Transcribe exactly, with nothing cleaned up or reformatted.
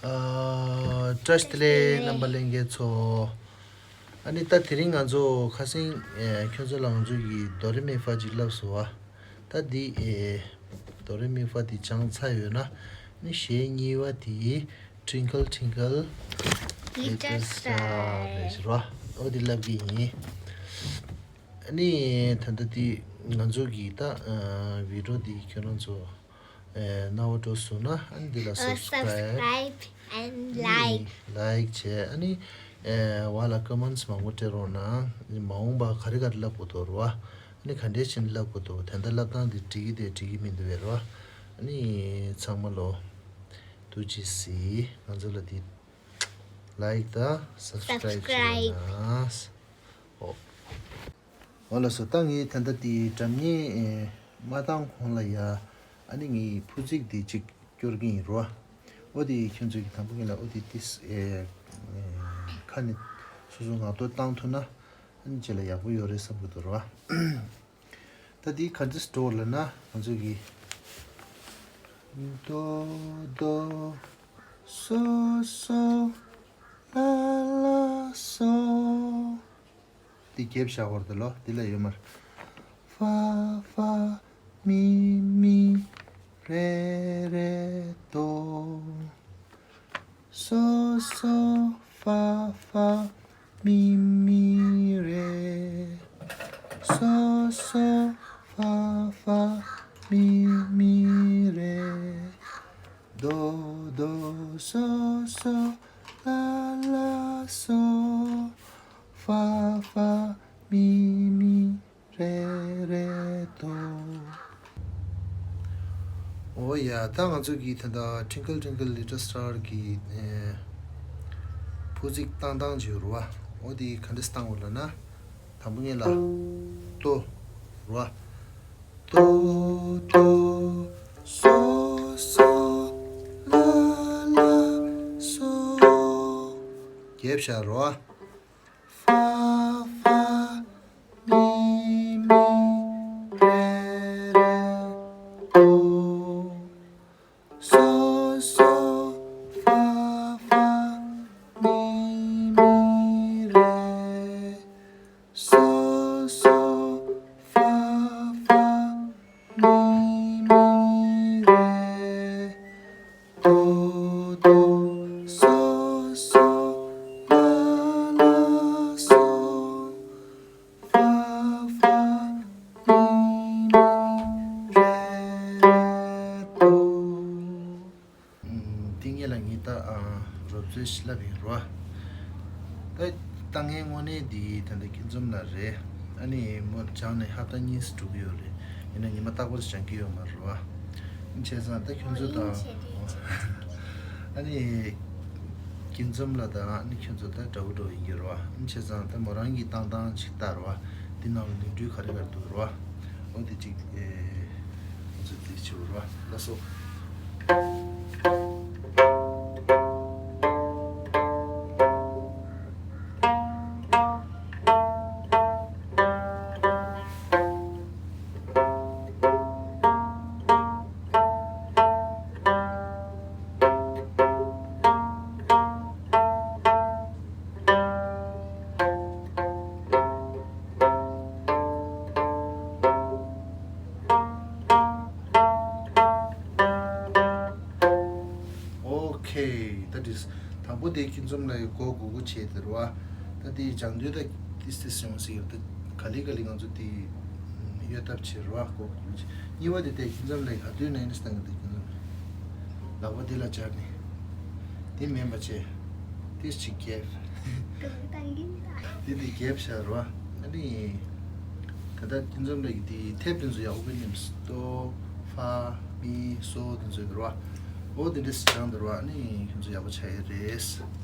ཨ། བཀྲ་ཤིས་བདེ་ལེགས། རྣམ་པ་ལྷན་རྒྱས་ཚོ། ཨ་ནི་ད་དེ་རིང་ང་ཚོ་ཁ་སང་ཨེ་ཁྱོད་ཚོ་ལ་ང་ཚོ་གི་དོ་རེ་མི་ཧྥ་ཅིག་བསླབས་སོང་བ། ད་འདི་ཨེ་དོ་རེ་མི་ཧྥ་འདི་སྦྱངས་ཚར་ཡོད་ན། ཨ་ནི་གཞས་གཉིས་པ་དེ་Twinkle Twinkle Little Star རེད་ཟེར་བ། ཨོ་འདི་བསླབ་ཀྱི་ཡིན། ཨ་ནི་ད་ལྟ་འདི་ང་ཚོ་གི་ད་ཨ་བི་ཌི་ཡོ་འདི་ཁྱོད་རང་ཚོ་ཨེ་རྣ་བ་འགྲོ་སོང་ན། ཨ་ནི་འདི་ལ་subscribe subscribe and like like བྱས། ཨ་ནི་ཨེ་བ་ལ་ཀོ་མེན་ཊི་མང་པོ་སྤྲད་རོགས་གནང་། ཨ་ནི་མ་འོངས་པ་ག་རེ་ག་རེ་བསླབ་དགོས་འདུག་རེད་བ། ཨ་ནི་ག་འདྲས་བྱས་ནས་བསླབ་དགོས་འདུག་དེ་འདྲ་བསླབ་སྟངས་འདི་འགྲིག་གི་འདུག་འགྲིག་གི་མི་འདུག་རེད་བ། ཨ་ནི་ཚང་མ་ལོ་ཐུགས་རྗེ་གཟིགས། ང་ཚོ་ལ་འདི་like དང་subscribe བྱེད་རོགས་གནང་། ཨོ། ཨོ་ལགས་སོ། ད་ངས་ད་ལྟ་དེ་སྒྲ་སྙན་ཨེ་མ་བཏང་གོང་ལ་ཡ། ཨ་ནི་ངས་ཕུ་ཚིག་དེ་གཅིག་སྐྱོར་གྱི་ཡིན་རོ། ཨོ་དེ་ཁྱོད་ཚོ་གི་དང་པོ་ངས་ལ་ཨོ་དེ་ཏིས་ཨེ་ཁ་ནས་སོ་སོ་ངག་ཐོག་བཏང་ཐུབ་ན། ཨ་ནི་རྗེས་ལ་ཡག་པོ་ཡོད་རེད་བསམ་གྱི་འདུག་རོ། ད་དེ་ག་འདྲས་འགྲོ་ལབ་ན། ང་ཚོ་གི་དོ་དོ་སོ་སོ་ལ་ལ་སོ། འདི་རྒྱབ་བཞག་བར་དུ་ལོ། འདི་ལ་ཡོད་མར། ཧྥ་ཧྥ་མི་མི་རེ་རེ་དོ། སོ་སོ་ཧྥ་ཧྥ་མི་མི་རེ། སོ་སོ་ཧྥ་ཧྥ་མི་མི་རེ། དོ་དོ་སོ་སོ་ལ་ལ་སོ། ཧྥ་ཧྥ་མི་མི་རེ་རེ་དོ། ཨོ་ཡ། ད་ང་ཚོ་གི་ད་ལྟ་Twinkle Twinkle Little Star གི་ཨེ་ཕུ་ཚིག་བཏང་སྟངས་ཅིག་ཡོད་རེད་བ། ཨོ་དེ་ག་འདྲས་བཏང་དགོས་ལབ་ན། དང་པོ་ངས་ལ་དོ་རེད་བ། དོ་དོ་སོ་སོ་ལ་ལ་སོ། རྒྱབ་བཞག་རོ། ཧྥ་ཧྥ་མི་མི་རེ་རེ་དོ། སོ་སོ་ཧྥ་ཧྥ་མི་མི་རེ། སོ་སོ་ཧྥ་ཧྥ་མི་མི་རེ། དོ་དོ་སོ་སོ་ལ་ལ་སོ། ཧྥ་ཧྥ་མི་མི་རེ་རེ་དོ། ཨུམ། འདི་ངེད་ལ་ངེད་ད་ཨ་རོབ་ཙམ་ཞིག་ལབ་ཡིན་རོ། ད་ད་ངའི་དངོས་གནས་འདི་ད་ལྟ་སྐྱིད་འཛོམས་ལ་རེད། ཨ་ནི་མོ་སྦྱངས་ནས་ཧབ་ཏ་གཉིས་སུ་འགྲོ་གི་ཡོད་རེད། ཡིན་ན་ཉི་མ་རྟག་པར་སྦྱང་གི་ཡོད་མ་རེད་བ། བྱས་ཙང་ད་ཁྱོད་ཚོ་དང་། ཨ་ནི་སྐྱིད་འཛོམས་ལ་དང་ཨ་ནི་ཁྱོད་ཚོ་ད་འདྲ་བོ་འདྲ་བོ་ཡིན་གྱི་རེད་བ། བྱས་ཙང་ད་མོ་རང་གི་བཏང་སྟངས་ཅིག་ལྟ་རེད་བ། འདི་ནང་ལ་ནོར་འཁྲུལ་ག་རེ་ག་རེ་འདུག་རེད་བ། འོ་དེ་ཅིག་ཨེ་ང་ཚོས་དེ་བྱེད་དགོས་རེད་བ། ལགས་སོ། ཨོ་ཁེ། ད་དེ་དང་པོ་དེ་སྐྱིད་འཛོམས་ལ་ཡི་གོ་དགོས་དགོས་བྱས་དེ་རེད་བ། ད་དེ་སྦྱང་དུས་ད་ཏིས་ཏིས་ཡོང་སྲིད་ཡོད། ད་ག་ལེ་ག་ལེ་ང་ཚོ་དེ་གཡོལ་ཐབས་བྱེད་རེད་བ། གོ་དགོས་དགོས་བྱས། གཉིས་པ་དེ་ད་སྐྱིད་འཛོམས་ལ་ཡི་ག་དུས་ནས་ནི་སྟངས་ཀྱི་ད་སྐྱིད་འཛོམས་ལག་པ་དེ་ལ་སྦྱར་ནས། དེ་མིན་པ་བྱས། ཏིས་ཅིག་རྒྱབ། དེ་དེ་རྒྱབ་བཞག་རོ། ཨ་ནི། ད་ལྟ་སྐྱིད་འཛོམས་ལ་ཡི་དེ་ཐེབས་དེ་ཚོ་ཡག་པོ་ནེམས། དོ། ཧྥ། མི། སོ་དེ་ཚོ་ཡོད་རོ། ཨོ་དེ་འདྲས་སྦྱངས་དེ་རོ། ཨ་ནི་ཁྱོད་ཚོ་ཡག་པོ་ཆགས་ཡོད་རེད།